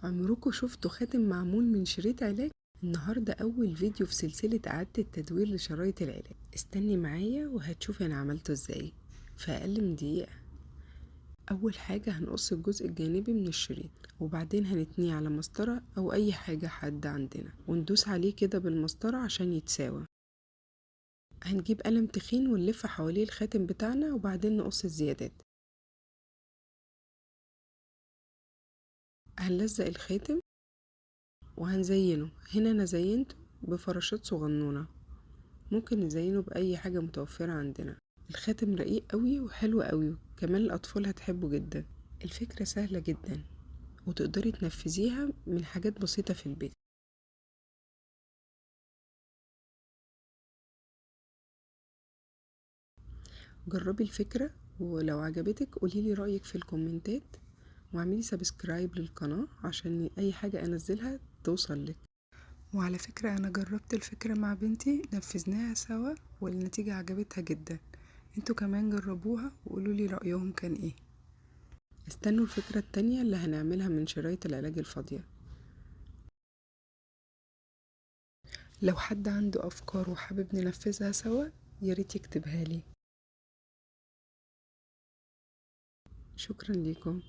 عمركم شفتوا خاتم معمول من شريط علاج؟ النهاردة أول فيديو في سلسلة إعادة التدوير لشرايط العلاج. استني معايا وهتشوفي أنا عملته ازاي في أقل من دقيقة. أول حاجة هنقص الجزء الجانبي من الشريط، وبعدين هنتنيه على مسطرة أو أي حاجة حادة عندنا وندوس عليه كده بالمسطرة عشان يتساوى. هنجيب قلم تخين ونلف حواليه الخاتم بتاعنا وبعدين نقص الزيادات. هنلزق الخاتم وهنزينه. هنا انا زينته بفراشات صغنونة، ممكن نزينه بأي حاجة متوفرة عندنا. الخاتم رقيق قوي وحلو قوي، كمان الأطفال هتحبه جدا. الفكرة سهلة جدا وتقدري تنفذيها من حاجات بسيطة في البيت. جربي الفكرة ولو عجبتك قوليلي رأيك في الكومنتات، واعملي subscribe للقناة عشان أي حاجة أنزلها توصل لك. وعلى فكرة أنا جربت الفكرة مع بنتي، نفذناها سوا والنتيجة عجبتها جدا. انتوا كمان جربوها وقولولي رأيهم كان ايه. استنوا الفكرة التانية اللي هنعملها من شرايط العلاج الفاضية. لو حد عنده أفكار وحابب ننفذها سوا ياريت يكتبها لي. شكرا لكم.